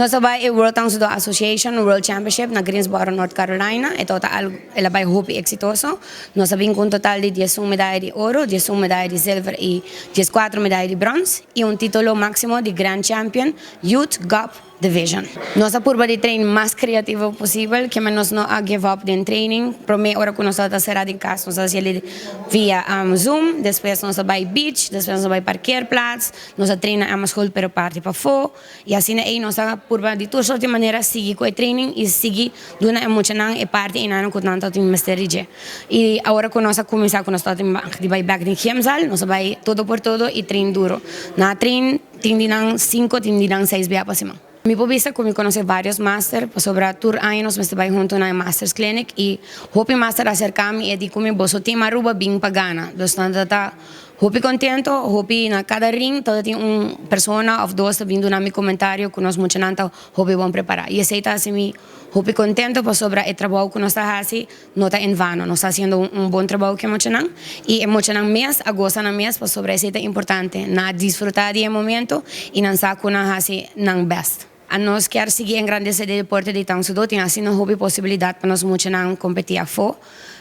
Nos a bai e World Tang Soo Do Association World Championship na Greensboro, North Carolina. E tabata algu, el a bai hopi eksitoso. Nos a bin ku un total di diesun medaya di oro, diesun medaya di zilver i dieskuater medaya di bròns i un titulo máksimo di Grand Champion Youth GOP Division. Nos a purba di train mas creativo posibel, keme nos no a give up den training. Prome ora cu nos tabata cera den cas nos a haci el via Zoom, despues nos a bay beach, despues nos a bay parkeerplaats, nos a train na Emmaschool pero parti pafo y asina ey nos a purba di tur soort di manera sigui cu e training y sigui duna e muchanan e parti eynan cu nan tabatin mester di dje. Y awor cu nos a cuminsa cu nos tabatin di bay bek den gymzaal nos a bay todo por todo y train duro. Na train. Tin di nan sinku, tin di nan seis bia pa siman. Mi por bisa ku mi konosé vários master pasobra tur aña nos mester bai huntu na e masters clinic i hopi master a aserká mi i a di ku mi boso team Aruba bin pa gana. Dus nan ta ta hopi kontento, hopi na kada ring ta tin un persona òf dos ta bin duna mi komentario ku nos muchanan ta hopi bon prepará. I esei ta hasi mi hopi kontento pasobra e trabou ku nos ta hasi No ta en vano, nos ta haciendo un bon trabou cu e muchanan y e muchanan mes a goza nan mes pasobra esey ta importante. Nan a disfruta di e momento y nan sa cu nan haci nan best. Anos kier sigui engrandece de deporte di Tang Soo Do, tin asina hopi posibilidad pa nos muchanan competi afo.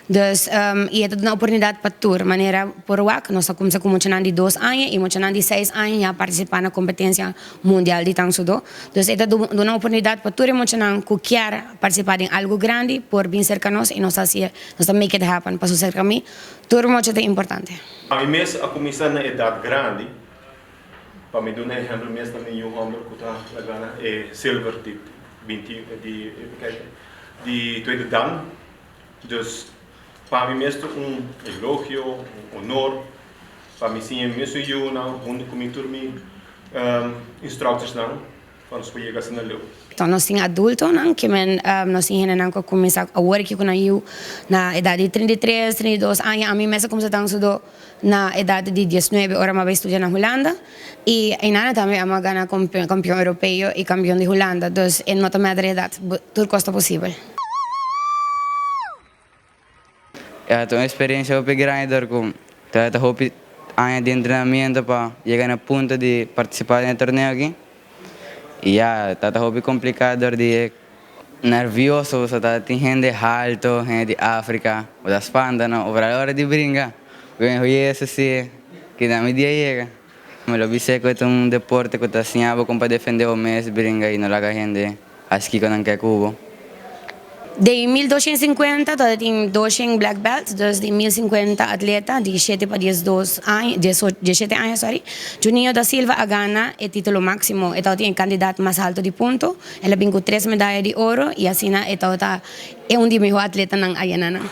Dus y e ta duna oportunidad pa tur manera por wak. Nos ta cuminsa cu muchanan di dos aña y muchanan di seis aña ya participa na competencia mundial di Tang Soo Do. Dus e ta duna oportunidad pa tur e muchanan cu kier Participá den algu grandi por bin serka nos i nos ta hasié, nos ta make it happen. Pasobra serka mi tur mochi ta importante. Ami mes a kuminsá na edat grandi. Pa mi duna ehèmpel mes na mi yu hòmber ku ta la gana e silver di binti di even kijken di tweede dan. Dus pa mi mes ta un elogio, un honor pa mi siña mi mesun yunan huntu ku mi tur mi instructorsnan. Pa nos por yega asina leu. Enton nos tin adultonan ke men nos tin hendenan ku a kuminsá awor aki ku nan yu na edat di 33, 32 aña. Ami mes a kuminsá tan sudo na edat di diesnuebe ora mi a bai studia na Hulanda i einana tambe ami a gana kampion europeo i kampion di Hulanda. Dus e no ta mèter edat, tur kos ta posibel. E ta un experiencia hopi grandi dor cu ta ta hopi aña di entrenamiento pa yega na punto di participa den e torneo aki. Y ya ta ta hopi complica dor di e nervioso bo ta tin hende halto, hende di Africa, bo ta spanta no, ora ora di bringa bo bin huy eso si kina mi dia yega. Mi lo bisa cu e ta un deporte cu ta siña bo con pa defende bo mes, bringa y no laga hende Haci kico nan ke cu bo? Den 1250 tabata tin doshen black belt, dus di 1050 atleta di shete pa diesdos aña, diesshete aña sorry, Juninho da Silva a gana e titulo maximo. E tabatin e kandidat mas halto di punto, el a bin ku tres medaya di oro i asina e tabata e un di e mihó atletanan ayenanan.